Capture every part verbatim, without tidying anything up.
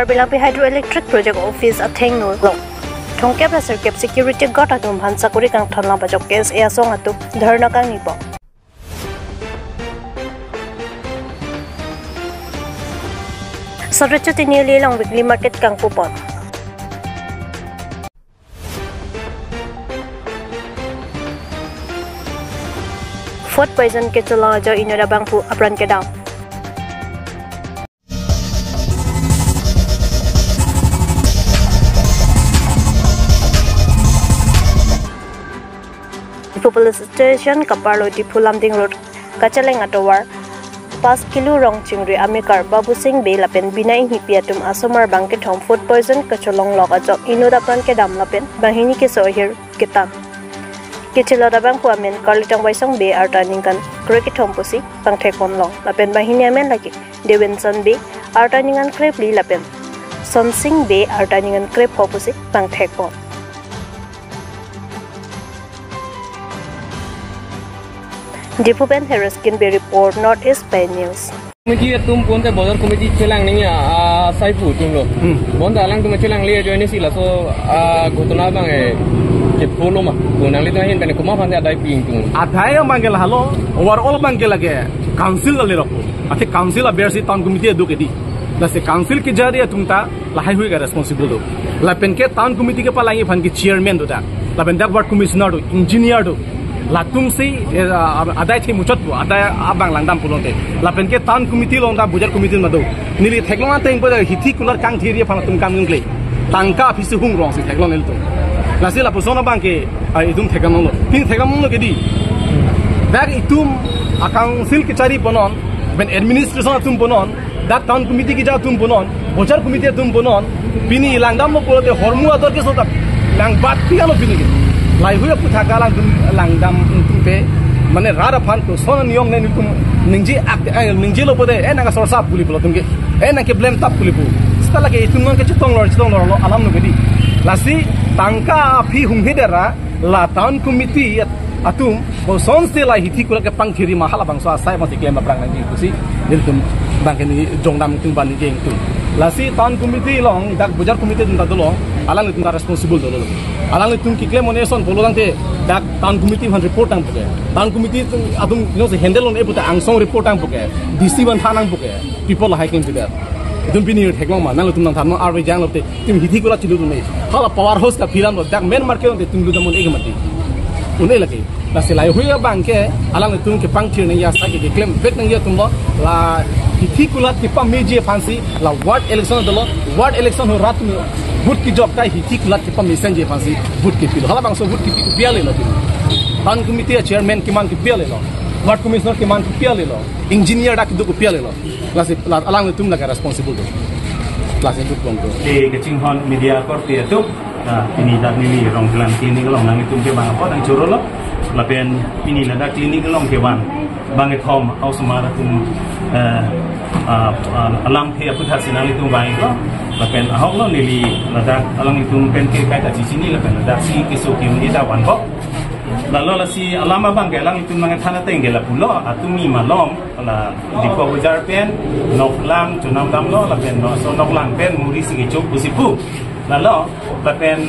Karbi Langpi Hydroelectric Project Office athengno along thomkep ra sirkep security guard atum aphan sakori kangthon lang pajok K S A asong atum dharna kangni pon. Sot ra chotini along weekly market kangpu pon. Food poison kecholong ajoine inut abangphu apran kedam. Diphu Police Station kaparlo Diphu Lumding Road kacheleng atovar pas kilo Rongchingri amekar Babu Sing Bey lapen Bina Inghipi atum asomar bang kethom food poison kecholong lok ajok inut apran kedam lapen banghini keso ahir ketang. Kechelot abangphu amen Karlitang Waisong Bey arta ningkan krekethom pusi pangthek ponlong lapen banghini amen lake Devinson Bey arta ningkan krephli lapen Sonsing Bey arta ningkan krepho pusi pangthek pon. Diphu pen Hereskin Bey report, North East Pei News. Committee atum ponte bazar committee chelang nangji, ah, saipu atum lo. Hmm. Bonta alangtum chelangle ajoine si laso, ah, ghotona abang e kepho lo ma. Ko nanglitum ahin pen komat aphan adai pi ingtung. Adai abang ke lahelo, overall abang ke lake council le rok. Athe council aber si town committee aduk edi. Lasi council kejari atum ta lahaihui ke responsible do. Lapen ke town committee kepalangji aphan ke chairman do dak. Lapen dak ward commissioner do, engineer do. Latum si, eh, adai the muchot pu, adai abang langdam pulote. Lapen ke town committee along ta bazar committee ma do. Neli theklong ateng pada hithi kulat kangthiri aphan atum kam nungle. Tangka aphi si hung rong si theklong nelitum. Lasi lapuson abang ke, ah, itum theklong lo. Pini theklong lo kedi. Dak itum a council kechari punon, pen administration atum punon, dak town committee keja atum punon, bazar committee atum punon, pini langdamlo pulote hormu ador keso ta langbat pi alo pini ke. Lahaihui aphuthak alangtum langdam atum ke, mane rat aphan koson niyom ne nelitum ningje ak, eh, ningjelo pulote, eh, nangkasorsa pu li pulo atum ke, eh, nangke blame tap pu li pu. Seta lake itum nangkechetong lor, chetong lor lo alam lo kedi. Lasi tangka aphi hung he dera, la town committee atum kosonsi la hithi kulat kepangthiri ma halabangso asai mati klem aphrang nangji pusi nelitum abang ke ni jongdam tung ban ni jeng tung. Lasi town committee along dak bazar committee atum ta dolo, alanglitum ta responsible dolo. Alanglitum keklem one ason pulo tangte dak town committee aphan report tang puke. Town committee atum, you know, handle on e puta angsong report tang puke. D C aphan than nang puke. People lahai klem puke. Itum pini theklong ma, nanglitum nangthan ma, arve jang lote. Itum hithi kulat chilu dun ne. Hala power house kaphilam lo, dak main market te itum ludam un-e ke mati. Un-e lake. Lasi lahaihui abang ke, alanglitum kepangthir nangji asai ke keklem vek nangji atum lo, la hithi kulat kepameji aphansi, la ward election dolo, ward election ho rat me, vote kejok ta hithi kulat kepamesenji aphansi, vote kepilo. Halabangso vote kepi, kepi ale lo. Town committee a chairman keman kepi ale lo. Ward commissioner keman kepi ale lo. Engineer dak kedo kepi ale lo. Lasi la alanglitum lake responsible do. Lasi duk bong do. Te kachinghon media korte atum, ah, pini dak neli Rongjelang clinic along nanglitum ke bang apot nangchoro lo. Lapen pini ladak clinic along kevan bang kethom a-osomar atum, eh, ah, ah, alamthe aphuthak si nanglitum vanglo. Lapen ahok lo neli ladak alanglitum pen ke kaita chichini lapen ladak si keso kim ni ta vanpo. Lalo lasi alam abang ke alanglitum nangthan ateng ke lapulo, atumi malom, la Diphu bazar pen noklang chonam damlo, lapen no, so noklang pen muri si kechok pusi pu. Lalo, lapen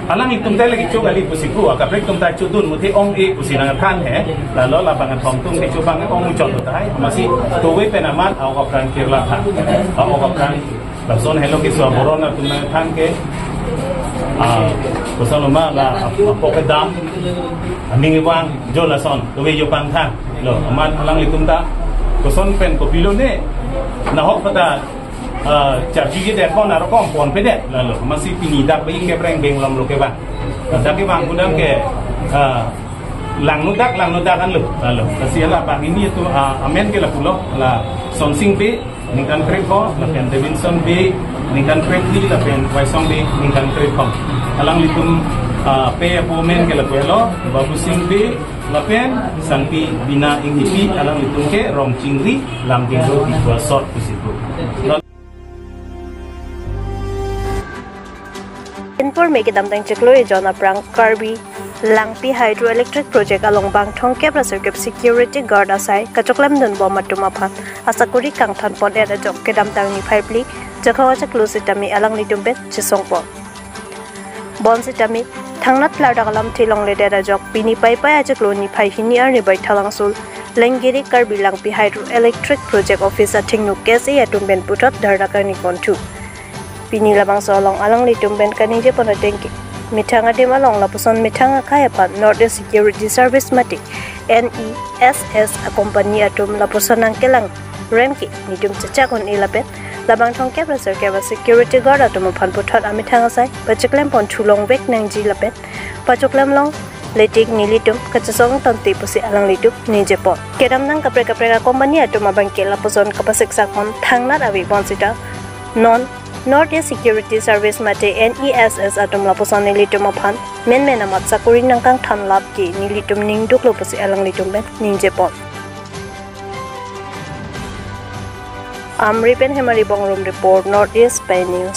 alanglitum ta le kechok kali pusi pu, akaprek atum ta chodun muthe ong-e pusi nangthan he. Lalo labang kethom atum kechok bang ong muchot tahai, amatsi tove pen amat a-ok apran kirla tha. A-ok apran lason helo keso aboron atum nangthan ke, ah, koson loma la apok kedam, aning vang jo lason, tove jo pangthang. Lo, amat alanglitum ta koson pen kopilo ne, nahok pada, ah, charji kedet pon aro kom ponpedet, lalo, amatsi pini dak bai kebreng beng lom lo kevang. Dak kevang kudang ke, ah, langno dak, langno dak anlo, lalo. Lasi la banghini atum, ah, amen ke lapulo, la Sonsing Bey, ningkan krepho, lapen Davidson Bey, ningkan krepli, lapen Waisong Bey, ningkan krepho. Alanglitum, ah, pe apo amen ke lapu helo, Babu Sing Bey, lapen Sangpi Bina Inghipi, alanglitum ke Rongchingri, Lumding Road, Diphu South pusi pu. Inpur me kedamtang chiklo ejon aphrang Karbi Langpi Hydroelectric Project along bang thomkep ra sirkep security guard asai kachoklemdunbom atum aphan asakori kangthanpon-et ajok kedamtang niphai phli Jakhong achiklo sitame alanglitum pen chesongpon. Bonsitame thangnat klardak alamthe longledet ajok pini Paipai achiklo niphai hini arni Baithalangso Lenggiri Karbi Langpi Hydroelectric Project Office athengno K S A atum pen puthot dharna kangni ponthu. Pini labangso along alanglitum pen kaningjepon atengke, methang adim along lapuson methang akhei aphan North East Security Service mate N E S S a company atum lapuson nangkelang remke netum chechak un-e lapen labang thomkep ra sirkep a security guard atum aphan puthot amethang asai pacheklemponthu longvek nangji lapen pachoklem longletik nelitum kachesong tangte pusi alanglitum ningjepon. Kedamtang kaprek kaprek a company atum abangke lapuson kapasiksakpon thangnat ave bonsita non North East Security Service mate N E S S atum lapuson nelitum aphan menmen amat sakori nangkangthanlap ke nelitum ningduklo pusi alanglitum pen ningjepon. Amri pen Hemari Bongrung report, North East Pei News.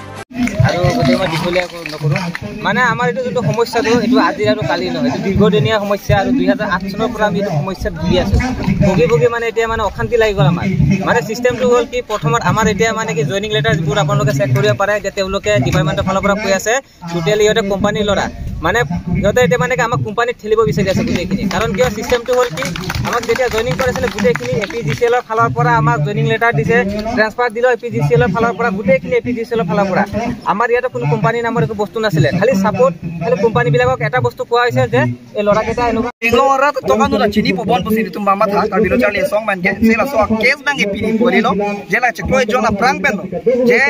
আৰু গোটেই মই দীঘলীয়া ক-, নকৰোঁ। মানে আমাৰ এইটো যোনটো সমস্যাটো, এইটো আজিৰ আৰু কালি নহয়, এইটো দীৰ্ঘদিনীয়া সমস্যা আৰু দুই হাজাৰ আঠ চনৰ পৰা আমি এইটো সমস্যাত ভুগি আছোঁ। ভুগি ভুগি মানে এতিয়া মানে অশান্তি লাগি গ'ল আমাৰ। মানে চিষ্টেমটো হ'ল কি, প্ৰথমত আমাৰ এতিয়া মানে কি জইনিং লেটাৰ যিবোৰ আপোনালোকে চেক কৰিব পাৰে যে তেওঁলোকে ডিপাৰ্টমেণ্টৰ ফালৰ পৰা কৈ আছে, টোটেলি সিহঁতে কোম্পানীৰ ল'ৰা। মানে সিহঁতে এতিয়া মানে কি আমাক কোম্পানীত ঠেলিব বিচাৰি আছে গোটেইখিনি। কাৰণ কিয়, চিষ্টেমটো হ'ল কি, আমাক যেতিয়া জইনিং কৰাইছিলে গোটেইখিনি এ পি জি চি এলৰ ফালৰ পৰা আমাক জইনিং লেটাৰ দিছে, ট্ৰেন্সফাৰ দিলেও এ পি জি চি এলৰ ফালৰ পৰা, গোটেইখিনি এ পি জি চি এলৰ ফালৰ পৰা। আমাৰ ইয়াতে কোনো কোম্পানীৰ নামৰ একো বস্তু নাছিলে, খালি ছাপোৰ্ট, খালি কোম্পানীবিলাকক এটা বস্তু কোৱা হৈছে যে এই ল'ৰাকেইটা এনেকুৱা Karbi Anglong arat tokanu la chini pobon pusi nelitum mamatha, Karbi Lo Charli Asong pen ke, si laso a case abang ke pini pori lo, je la chiklo jon aphrang pen lo, je,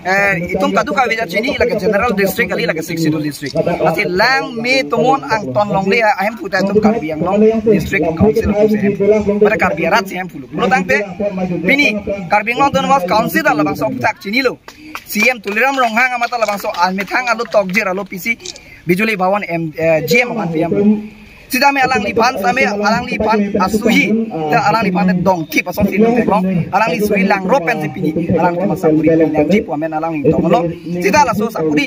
eh, itum kadokave ta chini, lake General District kali, lake Sixth Schedule District. Lasi lang me tomon angton longle ahemphu ta itum Karbi Anglong District Council pusi ahemphu. Pada Karbi arat si ahemphu lo. Pulo tangte, pini Karbi Anglong Autonomous Council ta labangso aphuthak chinilo. C E M Tuliram Ronghang amat ta labangso amethang alo tokjir alo P C Bijuli Bhawan M, eh, G M amat P M. Sitame alangliphan sitame alangliphan asuhi, ta alangliphan dongthip asonsi theklong, alangli suhi langro pensi pini alanglitum asakori pinangji pu amen alangli tonglo. Sita laso sakori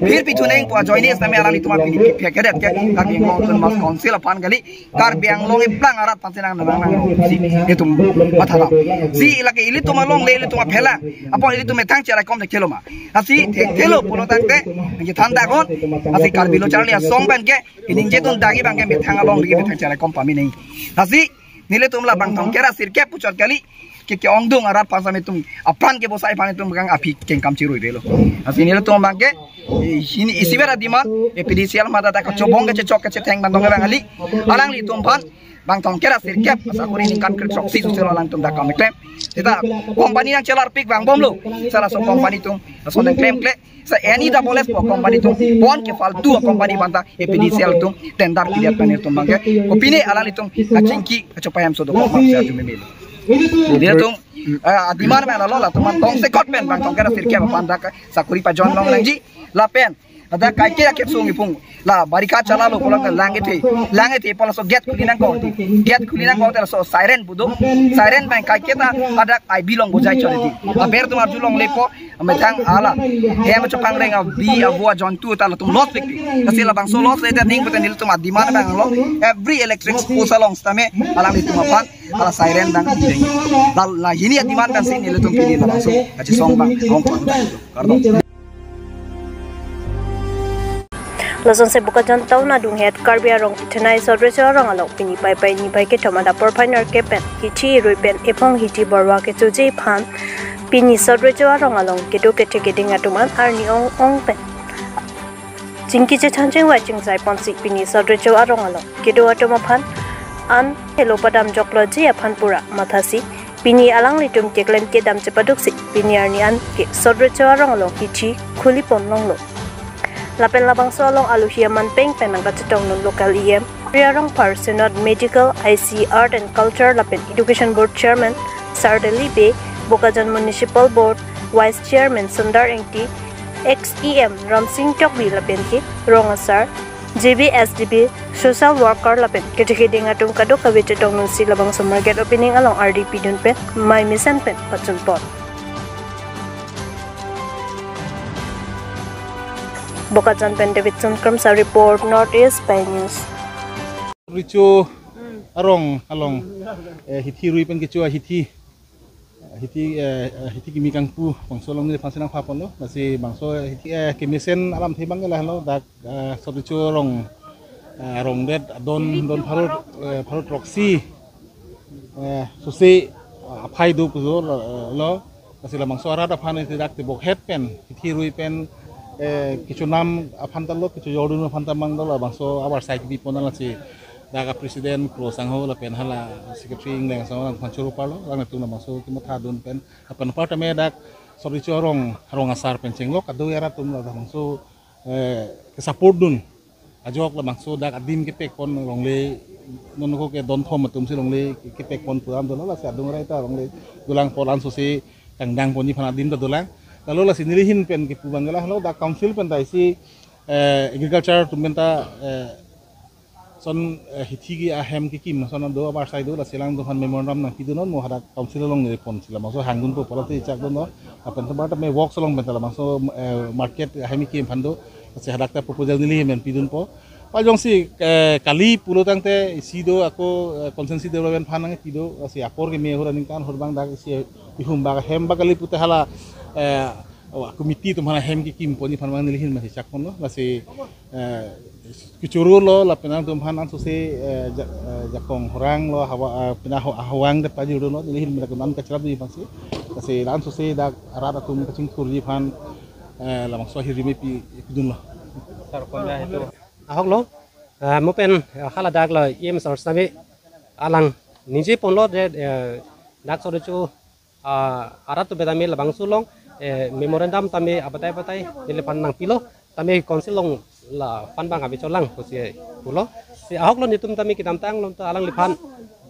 phir pithu nangpo ajoine sitame alanglitum pini phekeret ke Karbi Anglong Autonomous Council aphan kali, Karbi Anglong eplang arat aphansi nang nang nang si itum mathalam. Si lake ilitum alongle ilitum aphelang, apot ilitum methang cheraikom thekthelo ma. Lasi thekthelo pulo tangte, nangji than daknon, lasi Karbi Lo Charli Asong pen ke, iningje tun dagi abang ke methang alongle methang cheraikom pame nangji. Lasi nelitum labang thomkep ra sirkep puchot kali, ke ke-ongdung arat aphan sitame itum apran ke bosai aphan itum kang aphi kengkam chiruirelo. Lasi nelitum abang ke, eh, hini isi bera demand, A P D C L mata ta kachobong kachechok kachetheng bandong abang kali, alanglitum aphan bang thomkep ra sirkep asakori ningkan kre throksi suselo alangtum dak kam keklem. Sita company nangchelarpik vangbomlo. Sita laso company atum laso nangklemkle. Sita any double S po company atum pon ke faltu company aphan ta A P D C L atum tender kiliat pen itum abang ke. Kopine alanglitum kachingki kachopai hem so dokok mak sa jumemil. Nelitum, eh, a-demand pen lalo latum an tongsekot pen bang thomkep ra sirkep aphan dak sakori pajon longnangji lapen dak kaike akep sung ipung. La barikha chala lo pulo ke lang ethe. Lang ethe pu laso gate khuli nangkok. Gate khuli nangkok te laso siren pu do. Siren pen kaike ta hadak I B long bojai chole di. Aber atum arjulonglepo methang hala hem chepangring abi avo ajontu ta latum loss pik. Lasi labangso loss le ta ning pute nelitum a-demand abang lo. Every electric post along sitame alanglitum aphan hala siren dang deng. La, la hini a-demand pensi nelitum pini labangso kachesong abang ongkon. Kardom. Lasonsi Bokajan town adunghet Karbi arong kethenei sot recho arong along pini Paipai niphai kethom adap porphai nerkep pen hithi irui pen ephong hithi borwa kechoji aphan pini sot recho arong along kedo kethe keding atum an arni ong ong pen chingki chethan chingvai chingvai ponsi pini sot recho arong along kedo atum aphan an helo padam jokloji aphan pura mathasi pini alanglitum keklem kedam chepaduksi pini arni an ke sot recho arong along hithi khuli pon longlo. Lapen labangso along aluhi aman peng pen nangkachetongdun local E M Priya Rongphar, Synod Medical, I C, Art and Culture lapen Education Board Chairman Sardali Bey, Bokajan Municipal Board Vice Chairman Sundar Engti, ex E M Ramsing Tokbi lapen ke rong asar, J B S D B social worker lapen kethe keding atum kadokave chetongdunsi labangso market opening along ardi pidun pen mei mesen pen pachun pon. Bokajan pen Davidson Kramsa report, North East Pei News. Richo arong along, eh, hithi rui pen kecho ahithi, hithi, eh, hithi kimi kangpu bangso along neliphan si nangpha ponlo. Lasi bangso hithi, eh, kemesen alamthe abang ke lahelo, dak, eh, Sot Richo arong, eh, arong det adon, don pharo, eh, pharo throksi, eh, susi, eh, aphai do pujo lo, lo. Lasi labangso arat aphan isi dak tebokhet pen, hithi rui pen, eh, kechonam aphan ta lo, kechojordun aphan ta mang do, labangso avarsai kebi pon, lasi dak a president Kro Sangho lapen hala secretary Ingleng Sangho alangphan choro parlo, alanglitum labangso kematha dun pen, lapen apar tame dak Sot Richo arong, arong asar pen chenglok ado arat atum labangso, eh, ke support dun. Ajok labangso dak adim kepek pon longle, non ko ke don thom atum si longle kepek pon pu alam dolo, lasi adung rai ta longle dolang, polan susi kangdang ponji aphan adim ta dolang. Lalo lasi neli ahin pen kepu abang ke lahelo, dak council pen ta isi, eh, agriculture atum pen ta, eh, son, eh, hithi ke ahem kekim ason do, avarsai do, lasi alangtum aphan memorandum nangpidunnon, mo hadak council along neli ponsi labangso hangdunpo pu lasi chakdunlo. Lapen apar tame works along pen ta labangso, eh, market ahem kekim aphan do, lasi hadak ta proposal neli ahin pen pidunpo. Pajongsi, eh, kali pulo tangte isi do ako, eh, constituency development aphan nangpi do, lasi apor keme ahut aningkan ahut abang dak isi ihum bak hem bak kali pute hala, eh, committee atum aphan ahem kekim ponji aphan abang neli ahin pen si chak ponlo. Lasi, eh, kechoro lo lapen alangtum aphan ansusi, eh, ja-, eh, jakong horang lo, hawa, eh, pina ho-, hawang det pajir lo, neli ahin pen dak an kacharap di aphansi. Lasi la-an susi dak arat atum kachingthurji aphan, eh, labangso ahirjume pi, pidunlo. Sar, konya itu. Ahok lo, eh, mo pen, eh, hala dak lo E M sar tame alang ningje ponlo de, eh, dak Sot Richo, ah, arat atum pen tame labangso along, eh, memorandum tame abatai abatai neliphan nangpilo, tame council along laphan abang ave cholang pusi pulo. Si ahok lo, netum tame kedamtang along ta alangliphan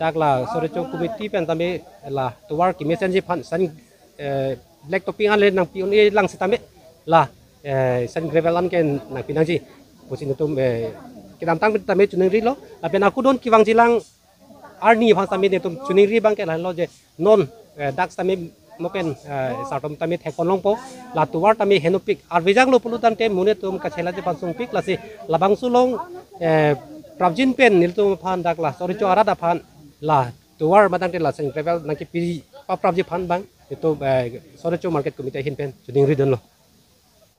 dak la Sot Richo committee pen tame la tovar kemesenji aphan sand, eh, black topping an le nangpi un-e lang sitame la, eh, sand gravel an ke nangpi nangji pusi netum, eh, kedamtang pen tame chiningrilo. Lapen ako don kevangji alang arni aphan tame netum chiningri abang ke lahelo je non, eh, dak tame mo pen, eh, sartum tame thek pon longpo, la tovar tame henopik arve jaklo pulo tangte monit atum kachelaji aphan sungpik, lasi labangso along, eh, prapjin pen nelitum aphan dak la Sot Richo arat aphan la tovar ma tangte la sand gravel nangkepi paprapji aphan abang netum, eh, Sot Richo market committee ahin pen chiningridunlo.